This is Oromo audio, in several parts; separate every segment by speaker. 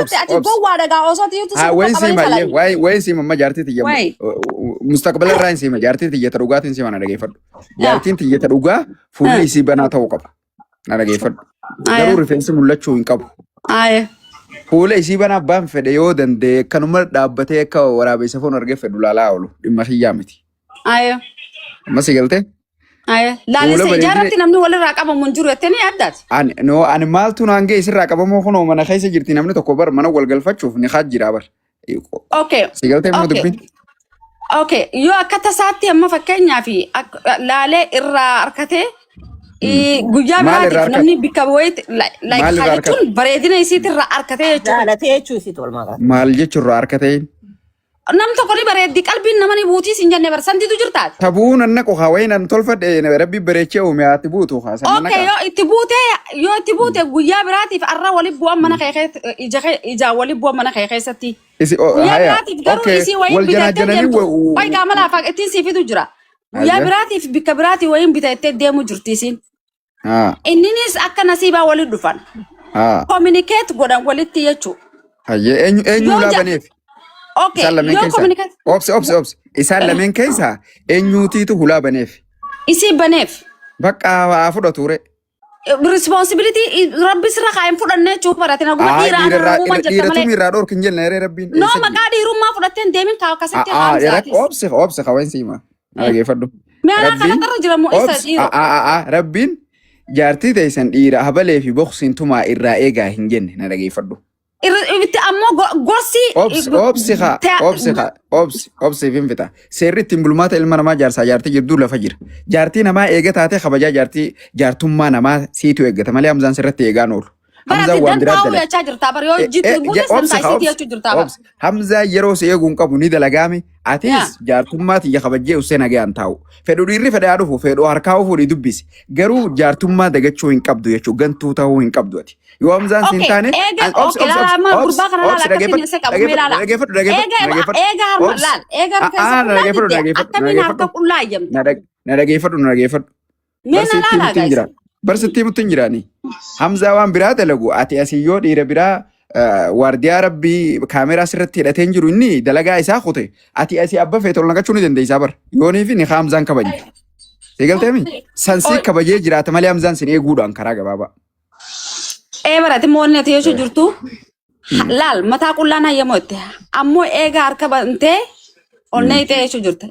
Speaker 1: Irratti
Speaker 2: obsi
Speaker 1: ati
Speaker 2: obsi.
Speaker 1: gowwaadha gaa osoo ati
Speaker 2: Haa
Speaker 1: si
Speaker 2: wayin
Speaker 1: qabanii
Speaker 2: siima
Speaker 1: falanii.
Speaker 2: wayin siima amma jaartii tiyya
Speaker 1: Wayi.
Speaker 2: mustaqbala irraa hin siima jaartii tiyya ta dhugaatiin siima na dhageeffadhu. Jaartiin tiyya ta dhugaa fuulli isii banaa ta'uu qaba. Na dhageeffadhu. Garuu rifeensi mul'achuu hin qabu.
Speaker 1: Aya.
Speaker 2: Fuula isii banaa abbaan fedhe yoo danda'e kanuma dhaabbatee akka waraabessa foon argee fedhu laalaa oolu dhimma kiyyaa miti.
Speaker 1: Aya.
Speaker 2: Amma si galtee?
Speaker 1: Aya.
Speaker 2: Fuula
Speaker 1: Laalessa
Speaker 2: bareedina
Speaker 1: ijaarratti namni walirraa qabamu hin jiru jettee ni yaaddaati.
Speaker 2: Ani no ani maaltu naan ga'e sirraa qabamoo kunoo mana keessa jirti namni tokko bar mana wal galfachuuf ni haa jira bar.
Speaker 1: Okay.
Speaker 2: Si galtee immoo
Speaker 1: Okay.
Speaker 2: dubbiin?
Speaker 1: Okay. Yoo akka tasaatti amma fakkeenyaaf laalee irraa harkatee guyyaa
Speaker 2: Maal irraa
Speaker 1: biraatiif
Speaker 2: harkate?
Speaker 1: namni bikka wayiitti like
Speaker 2: Maal irraa
Speaker 1: haa
Speaker 2: harkate?
Speaker 1: jechuun bareedina isiitirraa harkatee jechuudha.
Speaker 3: Jaalatee jechuu isiitu walumaa galatti.
Speaker 2: Maal jechuurraa harkatee?
Speaker 1: Nam tokko ni bareeddi qalbiin nama ni buutii siin jenne bar santiitu jirtaati.
Speaker 2: Tabuu nan naqu haa wayi nan tolfadhe rabbi bareechee uume haati buutu haa san nan
Speaker 1: Okay,
Speaker 2: naqa.
Speaker 1: yoo itti buute guyyaa biraatiif arra wali bu'an mana kee keessa ija kee ijaan wali bu'an mana kee keessatti.
Speaker 2: Isi
Speaker 1: Guyyaa
Speaker 2: haya
Speaker 1: biraatiif garuu
Speaker 2: okay
Speaker 1: isii wayiin
Speaker 2: wal
Speaker 1: bitattee
Speaker 2: janaajananii
Speaker 1: deemtu. Wayi qaama laafaa ittiin sii fidu jira. Guyyaa
Speaker 2: Ayya.
Speaker 1: biraatiif bikka biraatii wayiin bitattee deemu jirti isiin.
Speaker 2: Haa
Speaker 1: Inninis akka nasiibaa walitti dhufan.
Speaker 2: haa
Speaker 1: Communicate godhan walitti jechuudha.
Speaker 2: hayyee eenyu eenyu
Speaker 1: Yoo
Speaker 2: ulaa
Speaker 1: ja
Speaker 2: baneef
Speaker 1: okay
Speaker 2: isaan lameen
Speaker 1: yoo
Speaker 2: keessaa
Speaker 1: communicate
Speaker 2: obsi obsi obsi isaan lameen keessaa eenyuutiitu hulaa baneef
Speaker 1: isii baneef.
Speaker 2: bakka haa fudhatu re.
Speaker 1: Responsibility rabbi sirra kaa'een fudhanne jechuu barate naguma
Speaker 2: Aa
Speaker 1: dhiiraa
Speaker 2: dhiira
Speaker 1: kana
Speaker 2: irraa
Speaker 1: uuman jetta
Speaker 2: dhiira
Speaker 1: malee.
Speaker 2: tumii irraa dhorki hin jenne ree rabbiin
Speaker 1: No
Speaker 2: eessa jira?
Speaker 1: maqaa dhiirummaa fudhattee hin deemin kaa akkasitti
Speaker 2: Aa
Speaker 1: haamsa
Speaker 2: rak
Speaker 1: atis.
Speaker 2: obsi obsi kawan siima dhaggeeffadhu.
Speaker 1: Mee anaa
Speaker 2: Rabbiin
Speaker 1: kanarra jira moo isa
Speaker 2: obsi
Speaker 1: dhiiroo?
Speaker 2: aa aa aa rabbiin jaartii teessan dhiira habalee fi boksiin tumaa irraa eegaa hin jenne na dhageeffadhu.
Speaker 1: Itti ammoo gorsi
Speaker 2: Obsi obsi haa obsi haa obsi obsi fin fixa. Seerri ittiin bulmaata ilma namaa jaarsaa jaartii jidduu lafa jira. Jaartii namaa eega taatee kabajaa jaartii jaartummaa namaa siitu eeggata malee Hamzaan sirratti eegaan oolu.
Speaker 1: Barati
Speaker 2: Hamzaan waan biraa
Speaker 1: dantaa
Speaker 2: dalaga.
Speaker 1: jechaa jirtaa bar yoo jitti buutes
Speaker 2: Obsi
Speaker 1: dantaa
Speaker 2: haa
Speaker 1: isiitii
Speaker 2: obsi
Speaker 1: jechuu jirtaa bar.
Speaker 2: obsi. Hamzaan yeroo si eeguu hin qabu ni dalagaame. Atis
Speaker 1: Yaa.
Speaker 2: jaartummaa tiyya kabajjee ussee nagayaan taa'u. Fedhu dhiirri fedhe haa dhufu fedhu harkaa fuudhii dubbisi. Garuu jaartummaa dagachuu hin qabdu jechuudha. Gantuu ta'uu hin qabdu ati. Yoo Hamzaan siin
Speaker 1: Okay,
Speaker 2: taane
Speaker 1: eega
Speaker 2: an- obsi
Speaker 1: okay
Speaker 2: obsi
Speaker 1: laala
Speaker 2: obsi
Speaker 1: amma
Speaker 2: obsi
Speaker 1: gurbaa kana laala
Speaker 2: obsi
Speaker 1: akkasiin
Speaker 2: dhageeffadhu
Speaker 1: isa qabu mee
Speaker 2: dhageeffadhu
Speaker 1: laala.
Speaker 2: dhageeffadhu dhageeffadhu
Speaker 1: Eega
Speaker 2: dhageeffadhu
Speaker 1: eega harma
Speaker 2: obsi
Speaker 1: laal eega
Speaker 2: aa
Speaker 1: rifeensa
Speaker 2: aa na
Speaker 1: qullaa
Speaker 2: dhageeffadhu
Speaker 1: didde
Speaker 2: dhageeffadhu na
Speaker 1: akkamiin harka
Speaker 2: dhageeffadhu
Speaker 1: qullaa eeyyamta.
Speaker 2: na dhageeffadhu na dhageeffadhu
Speaker 1: Mee na
Speaker 2: barsiitti
Speaker 1: laalaa
Speaker 2: himutti hin
Speaker 1: guys.
Speaker 2: jira barsiitti himutti hin jiraani Hamzaa waan biraa dalagu ati asii yoo dhiira biraa waardiyaa rabbii kaameraa sirratti hidhatee hin jiru inni dalagaa isaa kute ati asii abba feete ol naqachuu ni dandeessaa bara yoonii fi ni Hamzaan kabajne seegalteemi san sii kabajee jiraata malee Hamzaan sin eeguudhaan karaa gabaabaa.
Speaker 1: Ee barate moonni ati jechuu jirtu laal mataa qullaan hayyamoo itti ammoo eega harka bantee ol neeyxee jechuu jirta.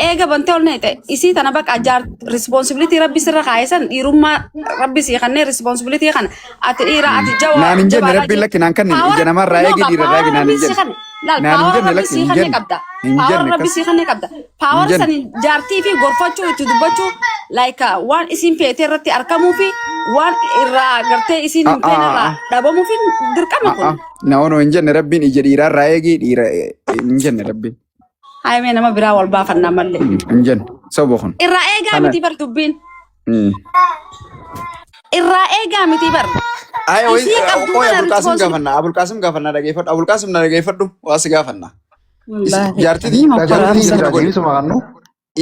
Speaker 1: Eega bantee ol neeyxe isii tana baqa jaar responsibility rabbi sirra kaa'e san dhiirummaa rabbi sii kannee responsibility kana ati dhiira ati jawa
Speaker 2: Naan hin jenne
Speaker 1: jabaadhaa
Speaker 2: rabbiin
Speaker 1: jee.
Speaker 2: lakki naan kanneen ija namarraa eegi dhiirarraa eegi naan
Speaker 1: Rabbi
Speaker 2: hin
Speaker 1: sii
Speaker 2: jenne.
Speaker 1: kanne laal
Speaker 2: Naan hin
Speaker 1: power
Speaker 2: jenne
Speaker 1: rabbi
Speaker 2: lakki
Speaker 1: sii
Speaker 2: hin
Speaker 1: kanne
Speaker 2: jenne.
Speaker 1: qabda.
Speaker 2: Hin
Speaker 1: Power
Speaker 2: jenne
Speaker 1: rabbi
Speaker 2: akkas.
Speaker 1: sii kanne qabda.
Speaker 2: Hin
Speaker 1: Power
Speaker 2: jenne.
Speaker 1: sani jaartii fi gorfachuu itti dubbachuu like waan isiin feete irratti argamuu fi waan irraa gartee isiin hin feene irraa dhabamuu fi dirqama kun.
Speaker 2: Na onoo hin jenne rabbiin ija dhiirarraa eegi dhiira hin jenne rabbiin.
Speaker 1: Haayimee nama biraa wal baafannaa mallee.
Speaker 2: Hin jenne soba kun.
Speaker 1: Irraa eegaa
Speaker 2: Kana.
Speaker 1: miti bar dubbiin. Irraa eegaa miti bar.
Speaker 2: Ay, oi,
Speaker 1: Isii qabdu
Speaker 2: oi,
Speaker 1: kana
Speaker 2: Abulqaasim
Speaker 1: responsibility.
Speaker 2: gaafanna, Abulqaasim gaafanna dhageeffadhu, Abulqaasim na dhageeffadhu, waa si gaafanna.
Speaker 1: Wallaahi.
Speaker 2: Jaartii
Speaker 1: Ni mokkora
Speaker 2: jaartii
Speaker 1: Hamza.
Speaker 2: tana
Speaker 4: Jira
Speaker 2: godhi.
Speaker 4: deebisuma kannu.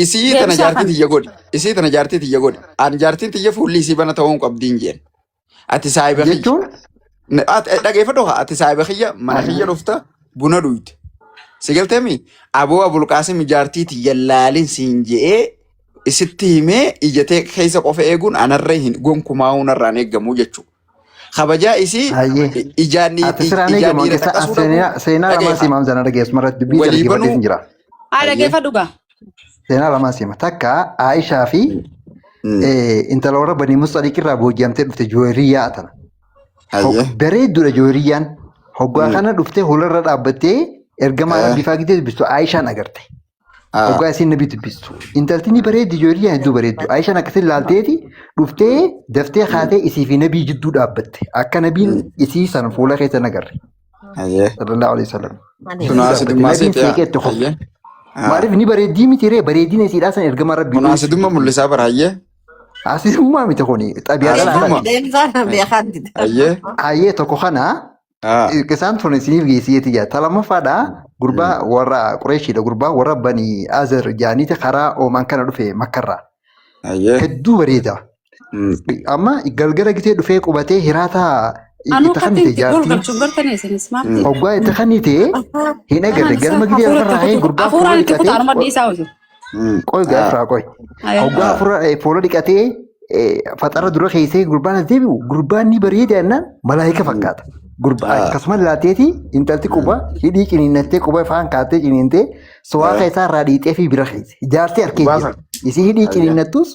Speaker 2: Isii tana
Speaker 1: Deebisaa
Speaker 2: jaartii
Speaker 1: kana.
Speaker 2: tiyya godhi. Isii tana jaartii tiyya godhi. Ani jaartiin tiyya fuulli isii bana ta'uu hin qabdiin jeen. Ati saahiba kiyya.
Speaker 4: Jechuun
Speaker 2: Dhageeffadhu haa ati saahiba kiyya mana kiyya dhufta buna dhuyte. Si galteemi aboo Abulqaasim jaartii tiyya laalin siin je'ee isitti himee ija tee keessa qofa eeguun anarra hin gonkumaa narraan eeggamu jechuudha. Kabajaa isii
Speaker 4: Hayyee.
Speaker 2: ijaan
Speaker 4: Ati siraan
Speaker 2: ijaan
Speaker 4: eegamu
Speaker 2: dhiira
Speaker 4: keessa
Speaker 2: xaqqasuu dhabuu
Speaker 4: seenaa seenaa lamaan
Speaker 2: dhageeffa.
Speaker 4: siima Hamzaan dhageessu maratti dubbii
Speaker 2: Walii
Speaker 4: dhaggeeffadhee
Speaker 2: banuu
Speaker 4: sin jira.
Speaker 1: Haa dhaggeeffadhu gaa.
Speaker 4: Seenaa lamaan siima. Takka Aayishaa fi intala warra Banii Musxaliq irraa booji'amtee dhufte Juweeriyyaa tana.
Speaker 2: Hayyee.
Speaker 4: Bareedduudha Juweeriyyaan. Hoggaa kana dhuftee hularra dhaabbattee ergamaa Rabbii faa gitee dubbistu Aayishaan agarte. Hoggaa isiin nabii dubbistu. Intalti ni bareeddi Juweeriyyaan hedduu bareeddu. Aayishaan akkasiin laalteeti dhuftee daftee kaatee isii fi nabii jidduu dhaabbatte. Akka nabiin isii sana fuula keessa hin agarre.
Speaker 2: Hayyee.
Speaker 4: Sallallahu alaihi wasallam.
Speaker 2: Kun
Speaker 4: Jidduu dhaabatte.
Speaker 2: asidummaa
Speaker 4: Nabiin
Speaker 2: seete yaa.
Speaker 4: seeqee itti kofe.
Speaker 2: Hayyee.
Speaker 4: Maaliif ni bareeddii miti ree bareedina isiidhaa san ergamaa rabbii
Speaker 2: Kun asidummaa mul'isaa bara hayyee.
Speaker 4: Asidummaa miti kuni xabiyaa
Speaker 2: Asidummaa.
Speaker 4: dhalaadha.
Speaker 3: Deemsaan beekaan dida.
Speaker 2: Hayyee.
Speaker 4: Hayyee tokko kana isaan tun isiniif geessiyeeti jaa. Ta lammaffaadha gurbaa warra Qureeshiidha gurbaa warra Bani Azar jaaniiti karaa Oomaan kana dhufe Makkarraa.
Speaker 2: Hayyee.
Speaker 4: Hedduu bareeda. Amma galgala gisee dhufee qubatee hiraata
Speaker 1: Anuu
Speaker 4: Itti
Speaker 1: akkatti
Speaker 4: kannite
Speaker 1: itti gol
Speaker 4: jaartiin.
Speaker 1: galchuun gartanii isinis maal
Speaker 4: Hoggaa itti kannite hin agarre galma gidee lafarraa ka'ee gurbaa fuula
Speaker 1: Hafuuraan itti
Speaker 4: dhiqatee
Speaker 1: kutaa anuma dhiisaa hojii.
Speaker 4: qoy gaafraa qoy. Hoggaa hafuura fuula dhiqatee faxara dura keessee gurbaan as deebi'u gurbaan ni bareeda jennaan malaayika fakkaata. Gurbaa akkasuma laateeti intalti quba hidhii ciniinnattee quba ifaan kaattee ciniintee so'aa isaa irraa dhiixee fi bira keesse. Jaartii harkee jira. Isii hidhii ciniinnattus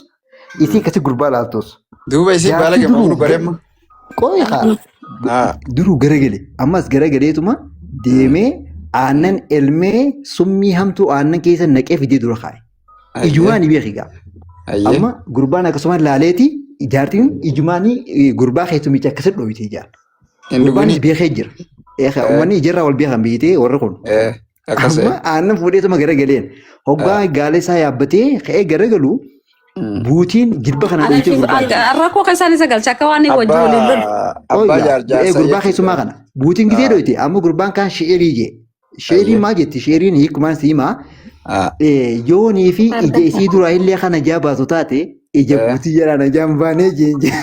Speaker 4: isii akkasi gurbaa laaltus.
Speaker 2: Duuba isii baala
Speaker 4: Jaartii
Speaker 2: gamaa
Speaker 4: duruu
Speaker 2: bareemma.
Speaker 4: qoy haa duruu garagale ammas garagaleetuma deemee aannan elmee summii hamtuu aannan keessa naqee fidee dura kaa'e. Ijumaan ni beeki gaa. Amma gurbaan akkasuma laaleeti jaartiin ijumaan gurbaa keessumicha akkasi dhoowwite ijaan.
Speaker 2: Hin
Speaker 4: Gurbaanis
Speaker 2: dhugini.
Speaker 4: beekee jira. Uummanni ijarraa wal beekan biyyatee warri kun.
Speaker 2: Akkas.
Speaker 4: Amma aannan fuudheetuma garagaleen hoggaa gaala isaa yaabbatee ka'ee garagalu buutiin jilba kana dhoowwitee gurbaa.
Speaker 1: Rakkoo keessaan isa galcha akka waan wajji waliin lolu.
Speaker 2: Abbaa jaarsaa
Speaker 4: Gurbaa keessumaa kana buutiin gisee dhoyte amma gurbaan kaan sheerii jee. Sheeriin maal jetti? Sheeriin hiikumaan si himaa. Yoonii fi ija isii duraa illee kana ijaa baatu taate ija buutii jalaa najaa hin baanee jeen jee.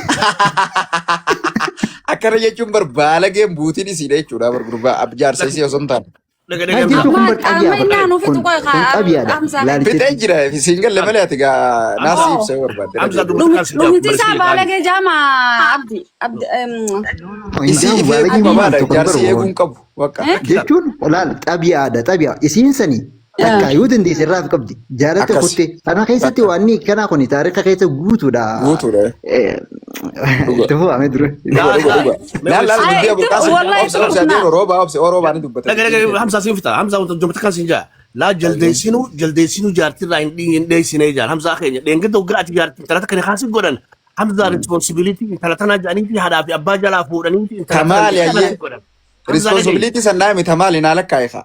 Speaker 2: Akkana jechuun bar baalageen buutiin isiidha jechuudha bar gurbaa jaarsa isii osoo hin taane.
Speaker 4: Maal jechuun kun bar
Speaker 1: Amma
Speaker 4: xabiyaa
Speaker 1: inni
Speaker 4: bar
Speaker 1: aanu
Speaker 4: kun
Speaker 1: fitu qoy
Speaker 4: kun xabiyaadha.
Speaker 1: Hamzaa.
Speaker 2: Fixee
Speaker 4: Laalichetti.
Speaker 2: jira siin galle malee ati gaa naas
Speaker 1: Oh.
Speaker 2: ibsa barbaadde.
Speaker 5: Hamza dubbata kan si
Speaker 1: Dhumti isaa
Speaker 5: jaabu
Speaker 1: baalagee jaama abdi abdi
Speaker 4: Hin
Speaker 2: Isii
Speaker 4: jaamu
Speaker 2: ifee
Speaker 4: baalagee
Speaker 2: eeguu
Speaker 4: maal
Speaker 2: qabaadha
Speaker 4: tokko hin
Speaker 2: jaarsi
Speaker 4: baru.
Speaker 2: eeguu hin qabu bakka.
Speaker 4: Jechuun laal xabiyaadha xabiyaa isiin sanii takka yoo dandeesse irraa qabdi jaalata
Speaker 2: Akkas.
Speaker 4: kutte kana keessatti waan kana kun taarika keessa guutuudha.
Speaker 2: Guutuudha. Dhuga.
Speaker 4: Itti fufaamee dura.
Speaker 2: Dhuga dhuga dhuga. Laal laal
Speaker 1: Ay,
Speaker 2: dubbii abu qaasim.
Speaker 1: wallahi
Speaker 2: Obse obse adeemu rooba obse oo roobaan hin dubbatan.
Speaker 5: Dhaga dhaga Hamza siin fita. Hamza dubbata kan siin jaa. Laa jaldeessinu jaldeessinu jaartirraa hin dheessine jaan. Hamza keenya dheengada hoggaa ati jaartii intala takka ni kaasin godhan. Hamza responsibility intala tanaa jedhanii fi haadhaa fi abbaa jalaa fuudhanii fi intala tana
Speaker 2: Tamaali ayyee.
Speaker 5: godhan. Hamza dhagahi.
Speaker 2: Responsibility sannaa miti tamaali naa lakkaa'e kaa.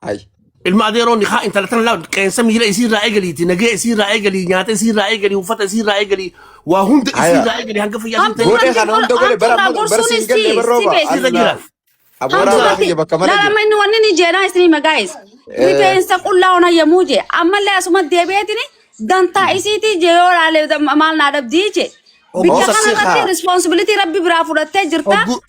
Speaker 2: Ay.
Speaker 5: Ilma adeeroon haa intala tana laa qeensa miila isiirraa eegaliiti nagee isiirraa eegalii nyaata isiirraa eegalii uffata isiirraa eegalii waa hunda
Speaker 2: Haya.
Speaker 5: isiirraa eegalii hanga fayyaa
Speaker 1: Hamtu
Speaker 5: ta'e
Speaker 2: Godhe kana hunda godhe bara
Speaker 1: Hamtu
Speaker 2: amma bara
Speaker 1: gorsuun
Speaker 2: siin galle
Speaker 1: si
Speaker 2: bara
Speaker 1: si
Speaker 2: rooba.
Speaker 1: beeksisa.
Speaker 5: Sirra jira.
Speaker 2: Abooraa
Speaker 1: Hamtu
Speaker 2: kiyya bakka malee
Speaker 1: Laala
Speaker 2: jira.
Speaker 1: amma inni wanni ni jeenaa isinii magaayis. Rifeensa qullaa ona yemmuu jee ammallee asuma deebi'eetini dantaa isiitii jee yoo laale maal naa dhabdii jee. Bikka
Speaker 2: Obsa
Speaker 1: kana
Speaker 2: si
Speaker 1: irratti
Speaker 2: haa.
Speaker 1: responsibility rabbi biraa fudhattee jirta.
Speaker 5: Hogguu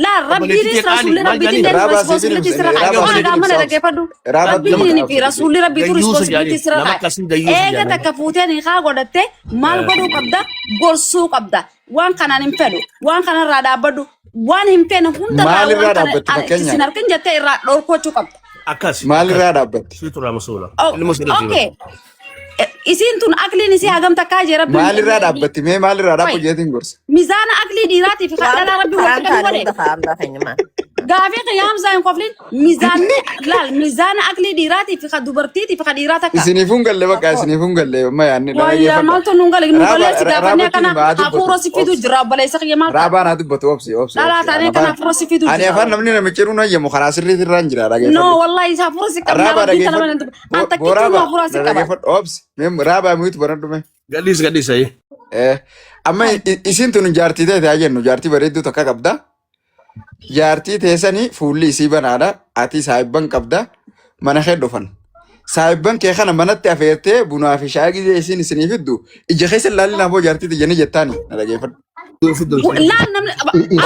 Speaker 1: Laal
Speaker 5: obboleettii
Speaker 1: rabbiinis
Speaker 5: kee qaali
Speaker 1: rasuulli
Speaker 5: maal
Speaker 1: rabbiitiin
Speaker 5: jedhaniin
Speaker 1: illee
Speaker 2: Raabaa siifin
Speaker 1: responsibility
Speaker 2: ibsa.
Speaker 1: sirra kaa'e.
Speaker 2: Raabaa
Speaker 1: Waan
Speaker 2: siifin
Speaker 1: amma
Speaker 2: ibsa.
Speaker 1: dhaggeeffadhu.
Speaker 2: Raabaa
Speaker 1: Rabbiin fi rasuulli rabbiitu
Speaker 5: Dayyuusa
Speaker 1: responsibility
Speaker 5: jedhaniin
Speaker 1: sirra
Speaker 5: nama
Speaker 1: kaa'e.
Speaker 5: akkasii dayyuusa
Speaker 1: Eega
Speaker 5: jedhaniin.
Speaker 1: takka fuutee niqaa godhatte maal godhuu qabda? Gorsuu qabda. Waan kanaan hin fedhu. Waan kanarraa dhaabbadhu. Waan hin feene hundarraa
Speaker 2: Maalirraa
Speaker 1: waan kana
Speaker 2: dhaabbatti fakkeenyaaf?
Speaker 1: isin harkin jettee irraa dhorkachuu qabda.
Speaker 5: Akkas.
Speaker 2: Maalirraa dhaabbatti?
Speaker 5: Siitu irraa masuula.
Speaker 1: Oh,
Speaker 5: Ilma sirra
Speaker 1: okay. Isiin tun akliin isii hagam takkaa jee rabbiin
Speaker 2: Maalirraa dhaabbatti? Mee maalirraa dhaabbu
Speaker 1: Wait.
Speaker 2: jeetiin gorsa.
Speaker 1: Mizaana aklii dhiiraatiif kan dhalaa rabbi
Speaker 3: Karaan
Speaker 1: walitti qabu
Speaker 3: taane
Speaker 1: godhe.
Speaker 3: hunda kaa'amdaa keenya maal.
Speaker 1: Gaafii qiyyaamsaa hin koflin mizaanni laal mizaana aklii dhiiraatiif kan dubartiitiif kan dhiiraa takka.
Speaker 2: Isiniif hin galle bakka isiniif hin galle amma yaadni
Speaker 1: Wayyaa
Speaker 2: dhaggeeffadha.
Speaker 1: maaltu nun gale nun
Speaker 2: Raaba
Speaker 1: galee si gaafannee
Speaker 2: raabatti
Speaker 1: kana
Speaker 2: hima haa dubbatu.
Speaker 1: hafuura si fidu
Speaker 2: Obsi.
Speaker 1: jira obboleessa kiyya maal ta'a?
Speaker 2: Raabaan haa dubbatu obsi obsi
Speaker 1: Dhalaa
Speaker 2: obsi.
Speaker 1: taanee
Speaker 2: Ani
Speaker 1: kana
Speaker 2: afaan
Speaker 1: hafuura si fidu
Speaker 2: ani
Speaker 1: jira.
Speaker 2: afaan namni namichi jiru ayyamu karaa sirriitti irraan jira
Speaker 1: No
Speaker 2: dhaggeeffadhu.
Speaker 1: wallahi isa hafuura si qabna
Speaker 2: Raabaa
Speaker 1: rabbiin tana malee
Speaker 2: dhaggeeffadhu.
Speaker 1: an takkitti nu
Speaker 2: Booraabaa
Speaker 1: hafuura si qaba.
Speaker 2: dhaggeeffadhu obsi. Mee raabaa miitu banadhu mee.
Speaker 5: Gadhiis gadhiis ayi.
Speaker 2: Amma isiin tun jaartii ta'e haa jennu jaartii bareedduu takka qabda. Jaartii teessanii fuulli isii banaadha. Ati saayibban qabda. Mana kee dhufan. Saayibban kee kana manatti afeertee bunaa fi shaayii gizee isiin isinii fiddu ija keessa ilaalli naafoo jaartii tiyya ni jettaani na dhageeffadhu.
Speaker 1: Laal namni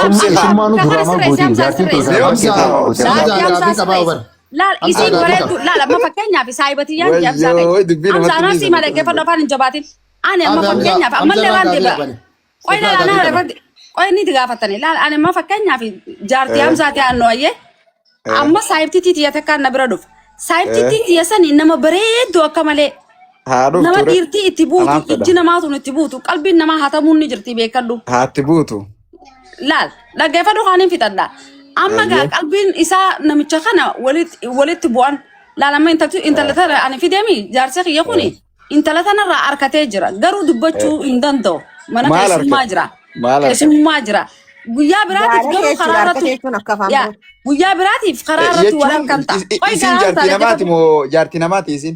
Speaker 2: Obsi haa.
Speaker 4: Isummaanu
Speaker 1: Kana
Speaker 4: duraa maal
Speaker 1: sirreessi
Speaker 4: gootiin
Speaker 1: Hamzaa
Speaker 4: jaartiin tun
Speaker 1: sirreessi.
Speaker 2: Mee
Speaker 4: kana maal
Speaker 2: obsi
Speaker 4: keessaa
Speaker 2: haa.
Speaker 4: goote?
Speaker 1: Laal
Speaker 6: Hamzaa
Speaker 1: Hamzaa
Speaker 6: gaafii qabaa
Speaker 1: sirreessi.
Speaker 6: bar.
Speaker 1: Laal
Speaker 6: Hamzaa
Speaker 1: isiin
Speaker 6: gaafii
Speaker 1: bareeddu
Speaker 6: qaba.
Speaker 1: laal amma fakkeenyaaf saayibatiyaan Hamzaa
Speaker 2: Wayyoo
Speaker 1: keenya.
Speaker 2: dubbii
Speaker 1: Hamzaa
Speaker 2: namatti
Speaker 1: anaa sii
Speaker 2: dhiisan.
Speaker 1: malee geeffadhu afaan hin jabaatin. Ani amma
Speaker 6: Hamzaa
Speaker 1: fakkeenyaaf
Speaker 6: Hamzaa
Speaker 1: ammallee
Speaker 6: irraa
Speaker 1: waan
Speaker 6: gaafii
Speaker 1: deebi'a.
Speaker 6: qabani.
Speaker 1: Qoy
Speaker 6: Sirraa
Speaker 1: laal
Speaker 6: gaafii
Speaker 1: anaa
Speaker 6: qaba.
Speaker 1: irratti qoy inni itti gaafatani. Laal ani amma fakkeenyaaf jaartii Hamzaa ta'e annoo ayyee amma saayibtitii tiyya takkaan na bira dhufa. Saayibtitii tiyya sani nama bareedduu akka malee
Speaker 2: Haa
Speaker 1: nama
Speaker 2: dhuftu re.
Speaker 1: dhiirtii itti buutu
Speaker 2: Anaan fedha.
Speaker 1: ijji namaa tun itti buutu qalbiin namaa hatamuun ni jirti beekadhu.
Speaker 2: Haatti buutu.
Speaker 1: Laal dhaggeeffadhu kaaniin fixadha. Amma gaa
Speaker 2: Ayyee.
Speaker 1: qalbiin isaa namicha kana walitti walitti bu'an. Laal amma intaltu intala tana ani fideemi jaarsa kiyya kuni intala tanarraa harkatee jira. Garuu dubbachuu hin danda'u. Mana
Speaker 2: Maal
Speaker 1: keessummaa
Speaker 2: harkate?
Speaker 1: jira.
Speaker 2: Maal harkate?
Speaker 1: Keessummaa jira. Guyyaa biraatiif
Speaker 3: Gaara
Speaker 1: garuu
Speaker 3: jechuudha
Speaker 1: karaa
Speaker 3: harka
Speaker 1: irratti
Speaker 3: jechuun akka afaan
Speaker 1: yaa
Speaker 3: biroo.
Speaker 1: guyyaa biraatiif karaa irratti wal
Speaker 2: Jechuun
Speaker 1: harkan ta'a. Qoy
Speaker 2: isin
Speaker 1: gaa
Speaker 2: jaartii
Speaker 1: Hamzaa
Speaker 2: namaati
Speaker 1: dhaggeeffadhu.
Speaker 2: moo jaartii namaati isin?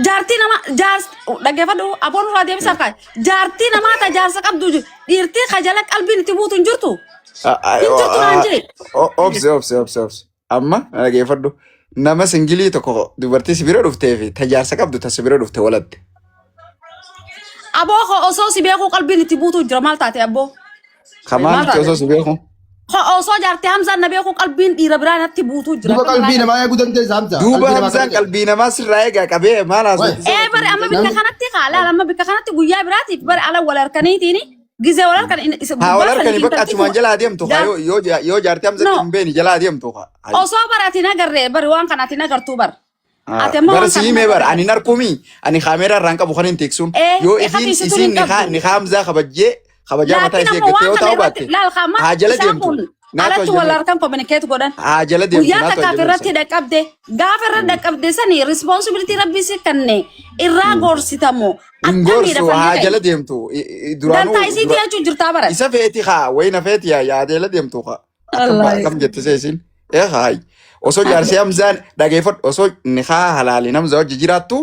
Speaker 1: Jaartii nama jaars dhaggeeffadhu aboon irraa deebisaaf kaa'e. Jaartii namaa ta jaarsa qabdu jiru. Dhiirtii kajala qalbiin itti buutu hin jirtu. Hin jirtu naan jee.
Speaker 2: Obsi obsi obsi obsi. Amma na dhaggeeffadhu. Nama singilii tokko dubartii si bira dhuftee fi ta jaarsa qabdu ta si bira dhufte walatte.
Speaker 1: Aboo koo osoo si beekuu qalbiin itti buutu jira maal taate abboo?
Speaker 2: Kamaan
Speaker 1: Maal taate?
Speaker 2: osoo si beeku.
Speaker 1: Osoo jaartii Hamzaan na beeku qalbiin dhiira biraa natti buutuu jira.
Speaker 6: Duuba qalbii namaa eeguu dandeessa Hamza.
Speaker 2: Duuba
Speaker 6: Qalbii namaa
Speaker 2: Hamzaan
Speaker 6: kana
Speaker 2: qalbii namaa sirraa eegaa qabee maal haasofti?
Speaker 1: Ee bari amma bikka kanatti kaalaal amma bikka kanatti guyyaa biraatiif bari ala wal harkaniitiin gizee wal harkan isa
Speaker 2: Haa wal
Speaker 1: gubbaa
Speaker 2: harkanii
Speaker 1: sanii
Speaker 2: bakka
Speaker 1: intalti
Speaker 2: achumaan jala adeemtu haa yoo jaartii Hamzatti
Speaker 1: No.
Speaker 2: hin beekne jala adeemtu haa.
Speaker 1: Osoo bara ati nagarree bari waan kana ati nagartuu bara. Ati amma
Speaker 2: Bara
Speaker 1: waan kana
Speaker 2: sii mee bara
Speaker 1: nagarree.
Speaker 2: ani narkumi ani kaameeraa irraan qabu kan hin tiksuun
Speaker 1: Ee,
Speaker 2: yoo
Speaker 1: ee,
Speaker 2: isiin
Speaker 1: hatiisitu
Speaker 2: isiin
Speaker 1: hin qabdu.
Speaker 2: ni Hamzaa kabajjee kabajaa mataa
Speaker 1: Laakiin
Speaker 2: isii
Speaker 1: amma
Speaker 2: eeggattee
Speaker 1: waan
Speaker 2: yoo
Speaker 1: kana
Speaker 2: ta'u
Speaker 1: irratti
Speaker 2: baatte
Speaker 1: laal kaama
Speaker 2: haa jala
Speaker 1: isaan
Speaker 2: deemtu
Speaker 1: kun
Speaker 2: naatu
Speaker 1: alatti wal
Speaker 2: ajjamee
Speaker 1: harkan communicate godhan.
Speaker 2: haa jala deemtu
Speaker 1: Guyyaa
Speaker 2: naatu
Speaker 1: takkaaf
Speaker 2: ajjamee
Speaker 1: irratti dhaqqabde gaafa irra dhaqqabde sani responsibility rabbii si kenne irraa gorsitamoo
Speaker 2: hin
Speaker 1: akkamiidha
Speaker 2: gorsu haa
Speaker 1: falli ta'e.
Speaker 2: jala deemtu duraanuu
Speaker 1: Dantaa isiitii jechuun jirtaa bara.
Speaker 2: isa feeti haa wayina feeti yaa yaa jala deemtu haa akkam
Speaker 1: Wallaahi.
Speaker 2: akkam jette seesin ee haay osoo jaarsi Hamzaan dhageeffadhu osoo nikaa halaaliin Hamzaa hojii jiraattu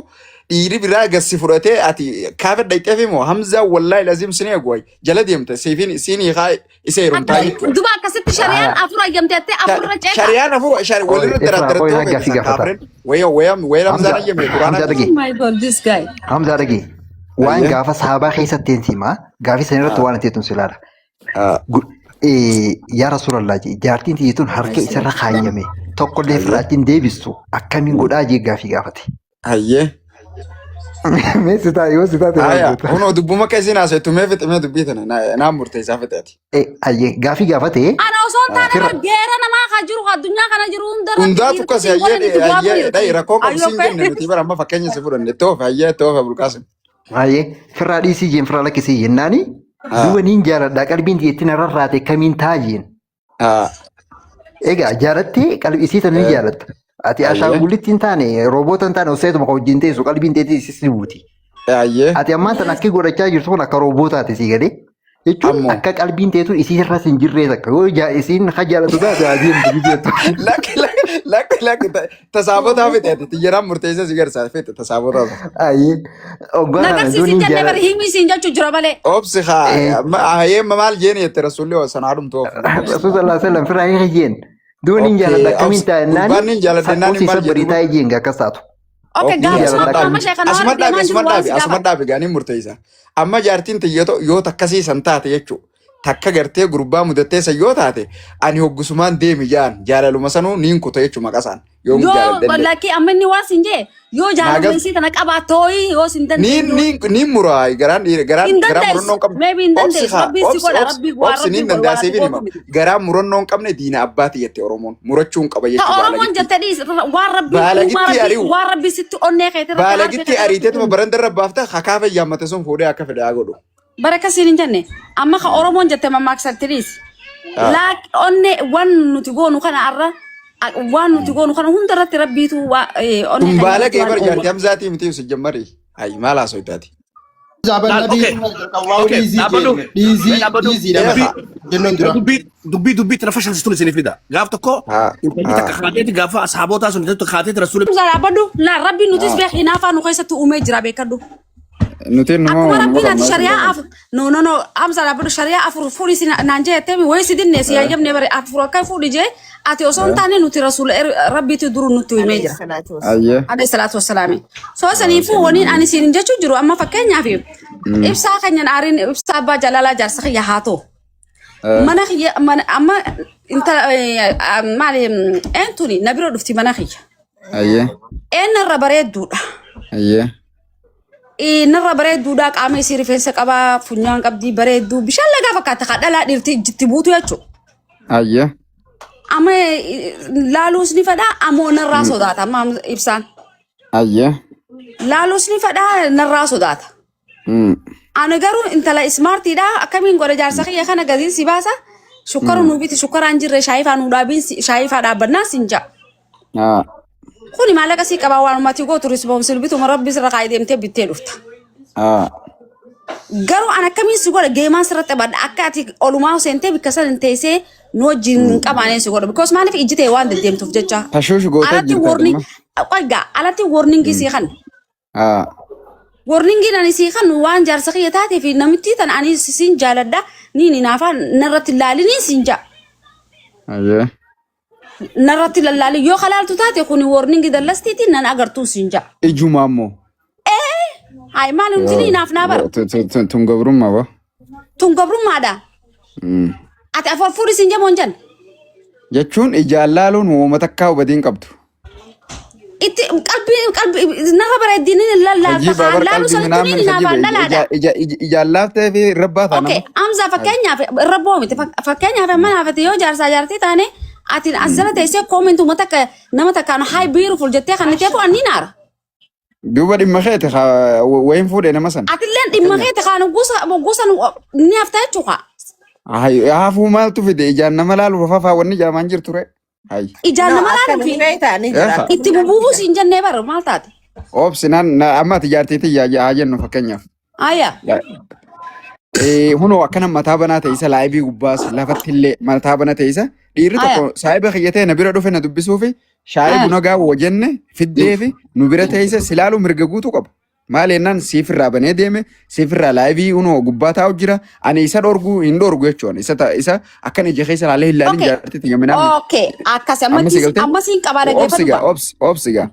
Speaker 2: dhiirri biraa gassi fudhatee ati kaafa dhaqxeef immoo Hamzaan wallaahi laziim sin eegu wayi jala deemta siifin siin hiikaa isa heerumtaa jechuudha.
Speaker 1: Duba akkasitti shari'aan afur ayyamteettee afurra ceeta.
Speaker 2: Shari'aan afur
Speaker 4: Qoy,
Speaker 2: walirra
Speaker 4: Ifraa, qoy,
Speaker 2: daraddarattoo
Speaker 4: hanga
Speaker 2: feete
Speaker 4: fi
Speaker 2: san
Speaker 4: gaafata.
Speaker 2: kaafren waya waya waya Hamzaan
Speaker 4: Hamza,
Speaker 2: ayyamne quraana
Speaker 4: Hamza dhage.
Speaker 1: Oh my God, this guy.
Speaker 4: Hamza dhage. Waan
Speaker 2: Ayyee.
Speaker 4: gaafa sahabaa keessatti hin himaa. Gaafii san irratti waan ati si ilaala. Yaa Rasuulallah jee jaartiin tiyya tun harka isarra kaayyame tokkollee ofirraa hin deebistu akkamiin godhaa jee gaafii gaafate.
Speaker 2: Hayyee.
Speaker 4: Mee si ta'a yoo si taate maal
Speaker 2: Haya,
Speaker 4: goota?
Speaker 2: kunoo dubbuma akka isin haasoftu mee fixe mee dubbii tana naan murteessaa fixe ati.
Speaker 4: Ayyee gaafii gaafate
Speaker 1: Ana osoo hin taane
Speaker 4: Firra.
Speaker 1: bar geera namaa kan jiru kan addunyaa kana jiru hundarratti
Speaker 2: Hundaatu kas
Speaker 1: dhiirri
Speaker 2: hayyee
Speaker 1: itti bu'aa
Speaker 2: hayyee
Speaker 1: jiru.
Speaker 2: dhayi rakkoo qabu
Speaker 1: Ayyoo
Speaker 2: siin jenne nuti bara amma fakkeenya si fudhanne toofe hayyee toofe bulqaasim.
Speaker 4: Ayyee firraa dhiisii jeen firraa lakkisii jennaani duuba niin jaaladhaa qalbiin tiyya narra raate kamiin taa jeen. Egaa jaalattee qalbii isii tana ni jaalatta. Ati ashaangullitti hin taane rooboota hin taane osoo kan wajjin teessu qalbiin teetii isii ni buuti.
Speaker 2: Hayyee.
Speaker 4: Ati ammaan tana akka godhachaa jirtu kun akka roobootaati sii galee. Jechuun
Speaker 2: Ammoo.
Speaker 4: akka qalbiin teetu isii irras hin jirree takka yoo isiin ha jaalatu taate haa deemtu jettu.
Speaker 2: Lakki lakki lakki lakki tasaabotaa fixe ati xiyyeeraan murteessa si garsaa fixe tasaabotaa.
Speaker 4: Ayyee oggaa kana
Speaker 1: Nagarsiisin
Speaker 4: duun hin
Speaker 1: jennee bari
Speaker 4: jaalladha.
Speaker 1: himi siin jechuu jira malee.
Speaker 2: Obsi haa hayyee maal jeeni jette rasuulli sanaa dhumtu of.
Speaker 4: Rasuul sallallahu alaihi wasallam firaa hin jeen. Duun hin
Speaker 2: Okay,
Speaker 4: jaalladha akkamiin
Speaker 2: obsi.
Speaker 4: ta'a jennaan
Speaker 2: Gurbaan hin jaalladha jennaan
Speaker 4: obsi
Speaker 2: maal jedhu?
Speaker 4: sabbarii taa'ee jeen akkas taatu.
Speaker 1: Okay,
Speaker 2: Okay,
Speaker 1: gaafasuma
Speaker 4: jaalladha
Speaker 1: qaama ishee kana
Speaker 2: Asuma
Speaker 1: waan
Speaker 2: dhaabi
Speaker 1: deemaa
Speaker 2: asuma
Speaker 1: jiru waan
Speaker 2: dhaabi
Speaker 1: si
Speaker 2: asuma
Speaker 1: gaafata.
Speaker 2: dhaabi gaaniin murteessa. Amma jaartiin tiyya yoo takkasii san taate jechuudha. Takka gartee gurbaa mudattee san yoo taate ani hoggusumaan deemi jaan jaalaluma sanuu niin kuta jechuudha maqasaan yoo
Speaker 1: Yoo
Speaker 2: jaaladhallee.
Speaker 1: lakkii amma inni waan siin jee yoo jaalala
Speaker 2: Naagas-
Speaker 1: isii tana qabaatooyi yoo siin
Speaker 2: Niin
Speaker 1: dandeenyu.
Speaker 2: niin niin muraa garaan dhiira garaan
Speaker 1: Hin
Speaker 2: garaan
Speaker 1: dandeessu.
Speaker 2: murannoo hin qabne.
Speaker 1: Maybe hin
Speaker 2: Obsi
Speaker 1: dandeessu.
Speaker 2: haa
Speaker 1: Rabbii si
Speaker 2: obsi
Speaker 1: godha.
Speaker 2: obsi
Speaker 1: Rabbii waa
Speaker 2: obsi
Speaker 1: rabbii
Speaker 2: niin
Speaker 1: godha.
Speaker 2: danda'a
Speaker 1: Waa
Speaker 2: siif
Speaker 1: rabbii
Speaker 2: hima.
Speaker 1: gootu miti.
Speaker 2: Garaan murannoo hin qabne diina abbaati jette Oromoon murachuu hin qaba
Speaker 1: Ta
Speaker 2: jechuudha
Speaker 1: Oromoon
Speaker 2: baalagitti.
Speaker 1: jette dhiis waan rabbii uumaa
Speaker 2: Baalagitti
Speaker 1: rabbii
Speaker 2: ari'u.
Speaker 1: waan rabbii sitti onnee keetirratti harka
Speaker 2: Baalagitti
Speaker 1: keetirratti
Speaker 2: ariiteetuma barandarra baafta hakaafa yaammate sun fuudhee akka fedhe haa godhu.
Speaker 1: Bara akkasiin hin jenne amma ka Oromoon jette mammaaksatti dhiis. Laak onnee waan nuti goonu kana arra waan nuti goonu kana hunda irratti rabbiitu onnee
Speaker 2: Tun
Speaker 1: keenya
Speaker 2: baala
Speaker 1: irratti
Speaker 2: kee
Speaker 1: waan
Speaker 2: bar
Speaker 1: uumu.
Speaker 2: jaartii Hamzaatii miti si jammari. Ayi maal haasoftaati?
Speaker 6: Zaaban
Speaker 5: Laal,
Speaker 6: nabii
Speaker 5: okay. Okay,
Speaker 6: dhiisii
Speaker 5: dhaabbadhu.
Speaker 6: jenne dhiisii
Speaker 5: Mee dhaabbadhu.
Speaker 6: dhiisii dha
Speaker 2: Eegaa.
Speaker 6: jennoon dura.
Speaker 5: Dubbii dubbii dubbii tana fashalsistuun isinii fida. Gaaf tokko
Speaker 2: Haa,
Speaker 5: intalli
Speaker 2: haa.
Speaker 5: takka kaateeti gaafa asxaabotaa sun intalli takka kaateeti rasuula
Speaker 1: Hamzaa dhaabbadhu laa rabbiin nutis beek hinaafaa nu keessatti uumee jira beekadhu.
Speaker 2: Nuti numa
Speaker 1: Akkuma
Speaker 2: numa
Speaker 1: rabbiin ati
Speaker 2: qabna.
Speaker 1: shari'aa afur no no no Hamzaa dhaabbadhu shari'aa afur fuudhi si naan jee jettee wayii si dinne si hayyamne bare afur akka fuudhi jee ati osoo hin taane nuti rasuula rabbiitu duru nutti himee
Speaker 3: Alayhi
Speaker 1: jira.
Speaker 3: salaatu wassalaam.
Speaker 2: Ayyee.
Speaker 1: Alayhi salaatu wassalaami. So saniifuu waniin ani siin jechuu jiru amma fakkeenyaaf ibsaa keenyan aariin ibsaa abbaa jaalalaa jaarsa kiyya haa ta'u. Mana kiyya mana amma intala maali eentuni na bira dhufti mana kiyya.
Speaker 2: Ayyee.
Speaker 1: Een narra bareedduudha.
Speaker 2: Ayyee.
Speaker 1: Narra bareedduudha qaama isii rifeensa qabaa funyaan qabdii bareedduu bishaan lagaa fakkaata kan dhalaa dhiirti itti buutu jechuudha.
Speaker 2: Ayyee.
Speaker 1: Amma laaluus ni fedhaa ammoo narraa sodaata amma ibsaan.
Speaker 2: Ayyee.
Speaker 1: Laaluus ni fedhaa narraa sodaata. Ani garuu intala ismaartiidha akkamiin godha jaarsa kiyya kana gatiin si baasa shukkara nuu biti shukkaraan jirre shaayifaa nuu dhaabiin shaayifaa dhaabbannaa siin ja'a.
Speaker 2: Haa.
Speaker 1: Kuni maallaqa sii qabaa waan ummati gootu rispoonsibilituma rabbi sirra kaayee deemtee bittee dhufta.
Speaker 2: Haa.
Speaker 1: Garuu an akkamiin si godha geemaan sirra taphadha akka ati olumaa seentee bikka san hin teessee nu wajjin hin qabaaneen si godha. Because maaliif ijji ta'e waan deddeemtuuf jecha.
Speaker 2: Tashuush gootee
Speaker 1: Alatti
Speaker 2: jirta
Speaker 1: warning
Speaker 2: dhimma.
Speaker 1: qalgaa alatti warningii sii kan.
Speaker 2: Haa.
Speaker 1: Warningiin ani sii kan waan jaarsa kiyya taatee fi namittii tan ani siin jaaladha niin hinaafaa narratti laaliniin siin ja'a.
Speaker 2: Ayyee.
Speaker 1: Narratti lallaalin yoo kalaaltu taate kuni warningi dallastiitiin nan agartuu siin ja'a.
Speaker 2: Ijuma ammoo.
Speaker 1: Hayi maali nuti ni hinaaf naa bara.
Speaker 2: Tun gabrummaa ba.
Speaker 1: Tun gabrummaadha. Ati afur fuudhi siin jamoon jan.
Speaker 2: Jechuun ijaan laaluun uumama takkaa hubatiin qabdu.
Speaker 1: Itti qalbii qalbii narra bareeddini lallaafta
Speaker 2: Hajii
Speaker 1: kaan
Speaker 2: baabar
Speaker 1: laalu
Speaker 2: qalbii
Speaker 1: sanatti
Speaker 2: minaamin
Speaker 1: ni
Speaker 2: hajii
Speaker 1: naafaan dhalaadha.
Speaker 2: ijaan laaftee fi rabbaa ta'a
Speaker 1: Okay,
Speaker 2: nama.
Speaker 1: Hamza fakkeenyaaf irra bu'aa miti. Fakkeenyaaf amma naafate yoo jaarsaa jaartii taane ati as jala teessee koomentuu takka nama takkaan hi beautiful jettee kan itti hafu anni naara.
Speaker 2: Duuba dhimma keeti wayin fuudhee nama sana.
Speaker 1: Atilleen dhimma keeti kaan gosa gosa ni hafta jechuudha.
Speaker 2: Hafuu maaltu fide ijaan nama laaluuf hafaa wanni jaamaan jirtu re. Hayi.
Speaker 1: Ijaan
Speaker 3: No,
Speaker 1: nama
Speaker 3: akka
Speaker 1: laaluu
Speaker 3: ni
Speaker 1: fi
Speaker 3: beektaa ni jira.
Speaker 2: Eefa.
Speaker 1: itti bubuufus hin jennee bara maal taate?
Speaker 2: Obsi naan amma ati jaartiitii haa jennu fakkeenyaaf.
Speaker 1: Ayya.
Speaker 2: Hunoo akkana mataa banaa ta'e isa live gubbaas lafatti illee mataa banaa ta'e isa dhiirri
Speaker 1: Aya.
Speaker 2: tokko saahiba kiyya ta'e na bira dhufe na dubbisuu fi shaayii
Speaker 1: Aya.
Speaker 2: buna gaawwa jenne fiddee fi nu bira ta'e isa silaaluu mirga guutuu qaba. Maal jennaan siifirraa banee deeme siifirraa live hunoo gubbaa taa'u jira ani isa dhorguu hin dhorgu jechuudha isa isa akkan ija keessa ilaalee hin ilaalin
Speaker 1: Okay.
Speaker 2: jaartii tiyya minaan
Speaker 1: Okay. Akkas
Speaker 2: amma si galtee
Speaker 1: amma siin qabaa
Speaker 2: obsi
Speaker 1: dhaggeeffadhu
Speaker 2: gaa
Speaker 1: ba.
Speaker 2: obsi obsi gaa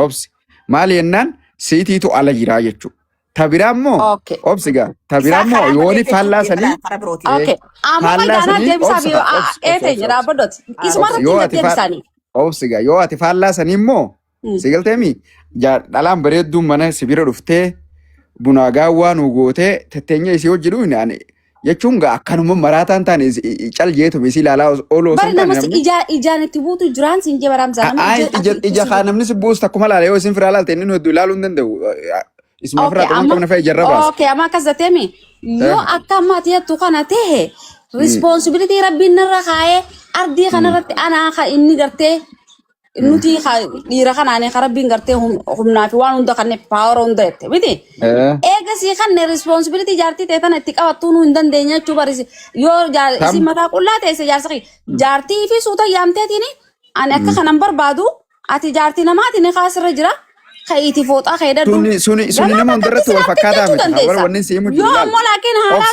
Speaker 2: obsi maal jennaan siitiitu ala jiraa jechuudha. Ta biraa immoo
Speaker 1: Okay.
Speaker 2: obsi gaa ta biraa
Speaker 3: Isaa
Speaker 2: immoo
Speaker 3: karaa
Speaker 2: yooni
Speaker 3: qajeelchuu
Speaker 2: faallaa
Speaker 3: fi
Speaker 2: sanii
Speaker 3: karaa birootiin.
Speaker 1: Okay. Amma
Speaker 2: faallaa
Speaker 1: fayyaanaa
Speaker 2: sanii
Speaker 1: deebisaa
Speaker 2: obsi
Speaker 1: fi
Speaker 2: gaa obsi obsi
Speaker 1: eete
Speaker 2: obsi obsi
Speaker 1: dhaabbadhooti. Isuma
Speaker 2: obsi
Speaker 1: irratti
Speaker 2: yoo
Speaker 1: hin
Speaker 2: ati faal
Speaker 1: deddeebisaanii.
Speaker 2: obsi gaa yoo ati faallaa sanii immoo si galteemi dhalaan bareedduun mana si bira dhuftee bunaa gaawwaa nu gootee tetteenya isii hojii dhuine ani jechuun gaa akkanuma maraataan taane cal jeetuma isii ilaalaa ooluu osoo
Speaker 1: Bari
Speaker 2: hin taane
Speaker 1: nama si
Speaker 2: namni
Speaker 1: ijaa ijaan itti buutu jiraan siin jee baraamsaa nama
Speaker 2: Ay,
Speaker 1: ija
Speaker 2: ija
Speaker 1: ati
Speaker 2: ija kaa namni si buusu takkuma laala yoo isin firaa laalte inni nu hedduu ilaaluu hin danda'u. Isuma
Speaker 1: Okay,
Speaker 2: firaa dhuman
Speaker 1: amma
Speaker 2: qabna fa'i ijarra baasa.
Speaker 1: okay, amma akkas jetteemi yoo akka amma ati jettu kana ta'e responsibility rabbiin narra kaa'ee ardii kanarratti anaa ka inni gartee nuti dhiira kanaan ka rabbiin gartee humnaa fi waan hunda kanne power hunda jette miti. Eegasii kanne responsibility jaartii ta'e tana itti qabattuu nu hin dandeenye jechuu barisi yoo
Speaker 2: Tam
Speaker 1: isin mataa qullaa ta'e jaarsa kee jaartii fi suuta yaamteetiin ani akka kanan barbaadu ati jaartii namaati ni kaasirra jira ka'iiti fooxaa ka'ee dhadhu
Speaker 2: suni suni suni
Speaker 1: ganaa
Speaker 2: nama
Speaker 1: bakka
Speaker 2: hundarratti
Speaker 1: itti
Speaker 2: wal
Speaker 1: siraatti
Speaker 2: fakkaataa
Speaker 1: jechuu
Speaker 2: miti. Haa
Speaker 1: dandeessa.
Speaker 2: wanni si himu jiru
Speaker 1: Yoo
Speaker 2: laal.
Speaker 1: ammoo laakiin haala
Speaker 2: Obsi